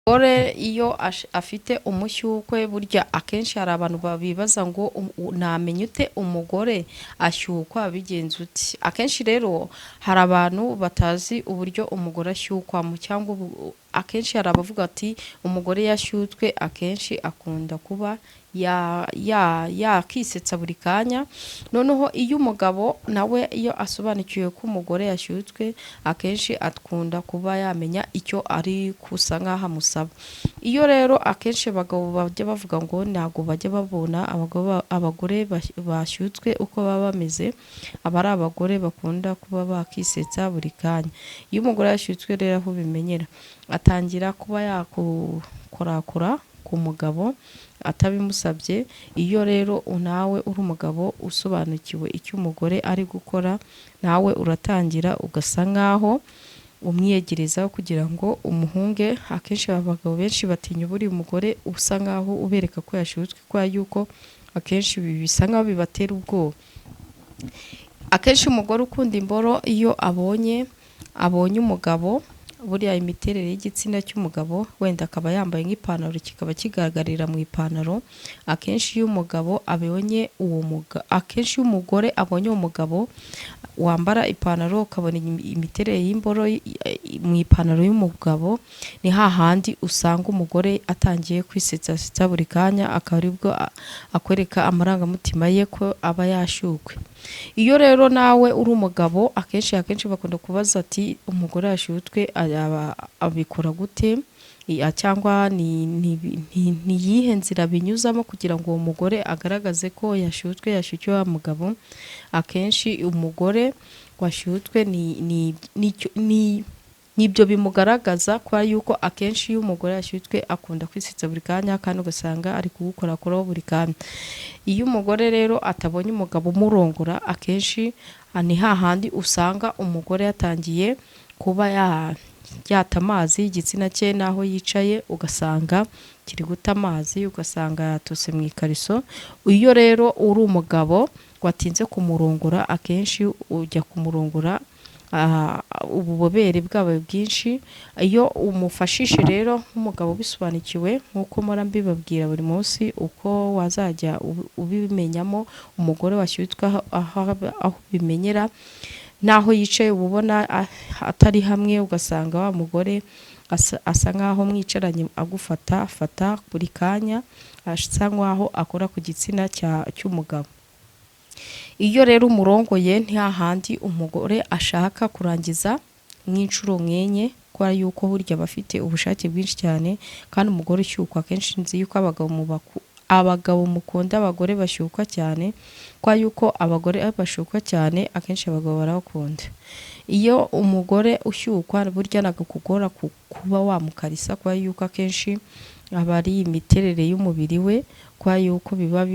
Umugore iyo afite umushyukwe, burya akenshi hari abantu babibaza ngo namenya ute umugore ashyukwa bigenze ute? Akenshi rero hari abantu batazi uburyo umugore ashyukwamo, cyangwa akenshi hari abavuga ati umugore yashyutswe akenshi akunda kuba yakisetsa buri kanya. Noneho iyo umugabo nawe iyo asobanukiwe ko umugore yashyutswe, akenshi akunda kuba yamenya icyo ari gusa nk'aho amusaba. Iyo rero akenshi abagabo bajya bavuga ngo ntabwo bajya babona abagore bashyutswe uko baba bameze, aba ari abagore bakunda kuba bakisetsa buri kanya. Iyo umugore yashyutswe rero, aho ubimenyera, atangira kuba yakukorakora ku mugabo atabimusabye. Iyo rero nawe uri umugabo usobanukiwe icyo umugore ari gukora, nawe uratangira ugasa nk'aho umwiyegerezaho kugira ngo umuhunge. Akenshi abagabo benshi batinya buriya umugore usa nk'aho ubereka ko yashyutswe, kubera yuko akenshi ibi bisa nk'aho bibatera ubwoba. Akenshi umugore ukunda imboro, iyo abonye umugabo, buriya imiterere y'igitsina cy'umugabo, wenda akaba yambaye nk'ipantaro, kikaba kigaragarira mu ipantaro, akenshi iyo umugabo abonye uwo akenshi iyo umugore abonye uwo mugabo wambara ipantaro, ukabona imiterere y'imboro mu ipantaro y'umugabo, ni hahandi usanga umugore atangiye kwisetsasetsa buri kanya, akaba aribwo akwereka amarangamutima ye ko aba yashyukwe. Iyo rero nawe uri umugabo, akenshi bakunda kubaza ati umugore yashyutswe abikora gute, cyangwa ni iyihe nzira binyuzamo kugira ngo uwo mugore agaragaze ko yashyutswe, yashyukiwe wa mugabo? Akenshi umugore washyutswe nibyo bimugaragaza, kubera yuko akenshi iyo umugore yashyutswe akunda kwisetsa buri kanya, kandi ugasanga ari kugukorakoraho buri kanya. Iyo umugore rero atabonye umugabo umurongora, akenshi ni hahandi usanga umugore yatangiye kuba yata amazi igitsina cye, n'aho yicaye ugasanga kiri guta amazi, ugasanga yatose mu ikariso. Iyo rero uri umugabo watinze kumurongora, akenshi ujya kumurongora ububobere bwabaye bwinshi. Iyo umufashije rero nk'umugabo ubisobanukiwe, nk'uko mpora mbibabwira buri munsi, uko wazajya ubimenyamo umugore washyutswe, aho ubimenyera n'aho yicaye uba ubona atari hamwe, ugasanga wa mugore asa nk'aho mwicaranye agufata afata buri kanya, asa nk'aho akora ku gitsina cy'umugabo. Iyo rero umurongoye, hahandi umugore ashaka kurangiza nk'inshuro nk'enye, kubera yuko burya aba afite ubushake bwinshi cyane. Kandi umugore ushyukwa, akenshi nzi yuko abagabo mukunda abagore bashyukwa cyane, kubera yuko abagore bashyukwa cyane akenshi abagabo barabakunda. Iyo umugore ushyukwa, burya ntabwo kugora kuba wamukarisa, kubera yuko akenshi aba ari imiterere y'umubiri we, kubera yuko biba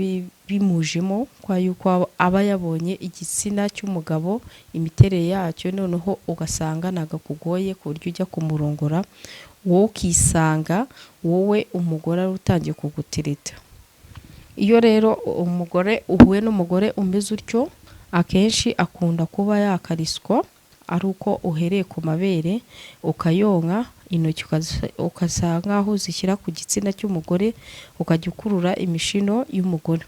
bimujemo, kubera yuko aba yabonye igitsina cy'umugabo, imiterere yacyo, noneho ugasanga ntabwo akugoye ku buryo ujya kumurongora wowe ukisanga wowe umugore ari utangiye kugutereta. Iyo rero umugore uhuye n'umugore umeze utyo, akenshi akunda kuba yakariswa ari uko uhereye ku mabere ukayonka, intoki ukasa nk'aho uzishyira ku gitsina cy'umugore, ukajya ukurura imishino y'umugore.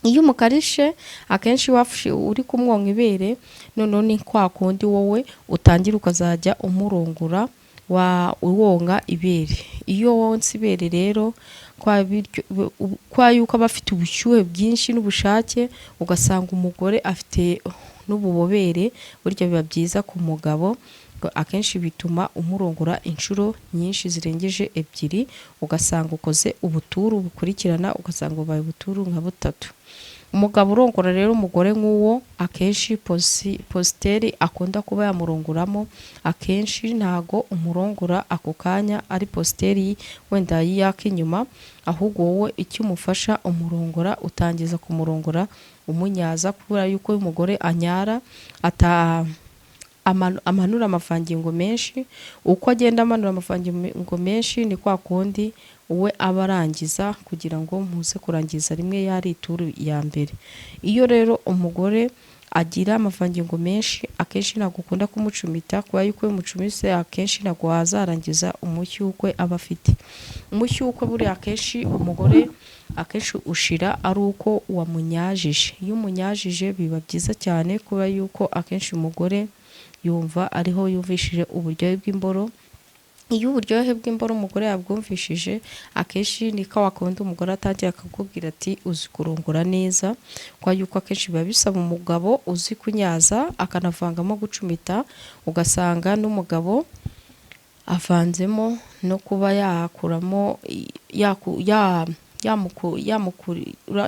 Iyo umukarishe, akenshi uri kumwonka ibere, noneho ni kwa kundi wowe utangira ukazajya umurongora wonka ibere. Iyo wonsa ibere rero, kwa yuko aba afite ubushyuhe bwinshi n'ubushake, ugasanga umugore afite n'ububobere, burya biba byiza ku mugabo. Akenshi bituma umurongora inshuro nyinshi zirengeje ebyiri, ugasanga ukoze ubuturu bukurikirana, ugasanga ubaye ubuturu nka butatu. Umugabo urongora rero umugore nk'uwo, akenshi posture akunda kuba yamurongoramo, akenshi ntago umurongora ako kanya ari posture wenda y'iyaka inyuma, ahubwo wowe icyo umufasha, umurongora, utangiza kumurongora umunyaza, kubera yuko iyo umugore anyara ata amanura amavangingo menshi. Uko agenda amanura amavangingo menshi, ni kwa kundi we aba arangiza kugira ngo muze kurangiza rimwe yari ituru ya mbere. Iyo rero umugore agira amavangingo menshi, akenshi ntabwo ukunda kumucumita, kubera yuko iyo umucumise akenshi ntabwo wazarangiza umushyukwe aba afite. Umushyukwe buriya akenshi umugore akenshi ushira ari uko wamunyajije. Iyo umunyajije biba byiza cyane, kubera yuko akenshi umugore yumva ariho yumvishije uburyohe bw'imboro. Iyo uburyohe bw'imboro umugore yabwumvishije, akenshi niko wakunda umugore atangira akakubwira ati uzi kurongora neza, kubera yuko akenshi biba bisaba umugabo uzi kunyaza akanavangamo gucumita, ugasanga n'umugabo avanzemo no kuba yakuramo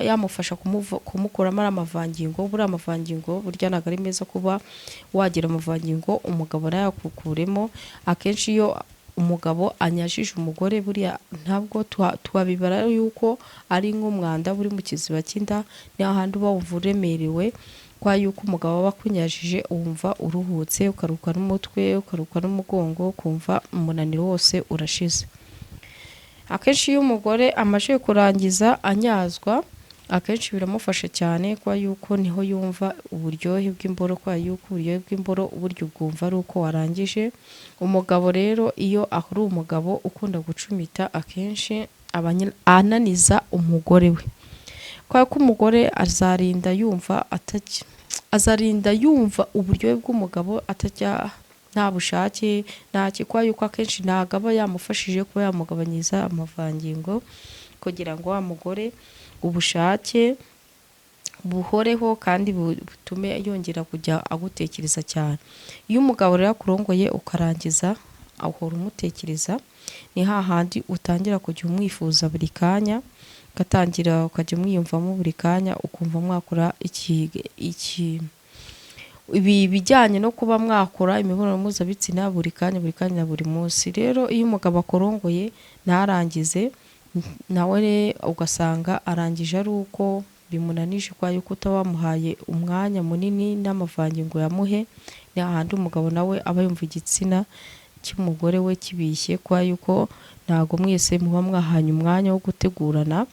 yamufasha kumukuramo ari amavangingo. Buriya amavangingo burya ntabwo ari meza kuba wagira amavangingo umugabo nawe yakukuremo. Akenshi iyo umugabo anyajije umugore, buriya ntabwo twabibara yuko ari nk'umwanda uri mu kiziba cy'inda, ni hahandi uba wumva uremerewe, kwa yuko umugabo aba akunyajije wumva uruhutse, ukaruhuka n'umutwe, ukaruhuka n'umugongo, ukumva umunaniro wose urashize. Akenshi iyo umugore amaze kurangiza anyazwa, akenshi biramufasha cyane, kubera yuko niho yumva uburyohe bw'imboro, kubera yuko uburyohe bw'imboro uburyo ubwumva ari uko warangije. Umugabo rero iyo ari umugabo ukunda gucumita, akenshi aba ananiza umugore we, kubera ko umugore azarinda yumva atajya, azarinda yumva uburyohe bw'umugabo atajya, nta bushake nta kubera yuko akenshi ntabwo aba yamufashije kuba yamugabanyiriza amavangingo, kugira ngo wa mugore ubushake buhoreho kandi butume yongera kujya agutekereza cyane. Iyo umugabo rero akurongoye ukarangiza uhora umutekereza, ni hahandi utangira kujya umwifuza buri kanya, ugatangira ukajya umwiyumvamo buri kanya, ukumva mwakora ibi bijyanye no kuba mwakora imibonano mpuzabitsina buri kanya, buri kanya, buri munsi. Rero iyo umugabo akurongoye ntarangize, nawe ugasanga arangije ari uko bimunanije, kubera yuko utaba wamuhaye umwanya munini n'amavangingo yamuhe, ni hahandi umugabo nawe aba yumva igitsina cy'umugore we kibishye, kubera yuko ntabwo mwese muba mwahanye umwanya wo gutegurana.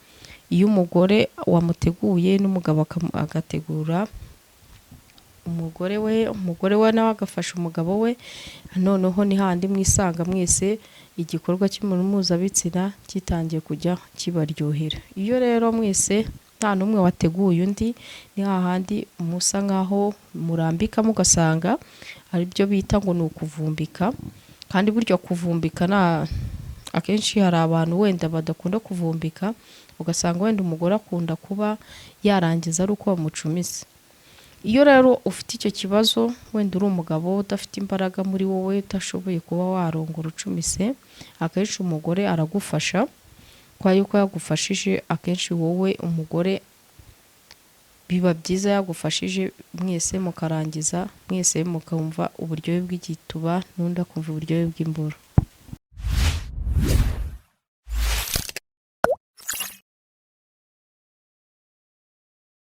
Iyo umugore wamuteguye n'umugabo agategura umugore we, umugore we nawe agafasha umugabo we, noneho ni handi mwisanga mwese igikorwa cy'imibonano mpuzabitsina kitangiye kujya kibaryohera. Iyo rero mwese nta n'umwe wateguye undi, ni hahandi musa nkaho murambika, mugasanga aribyo bita ngo ni ukuvumbika. Kandi burya kuvumbika na akenshi hari abantu wenda badakunda kuvumbika, ugasanga wenda umugore akunda kuba yarangiza ari uko bamucumise. Iyo rero ufite icyo kibazo, wenda uri umugabo udafite imbaraga muri wowe, udashoboye kuba warongora ucumise, akenshi umugore aragufasha, kubera yuko yagufashije akenshi wowe umugore biba byiza yagufashije, mwese mukarangiza, mwese mukumva uburyohe bw'igituba n'undi akumva uburyohe bw'imboro.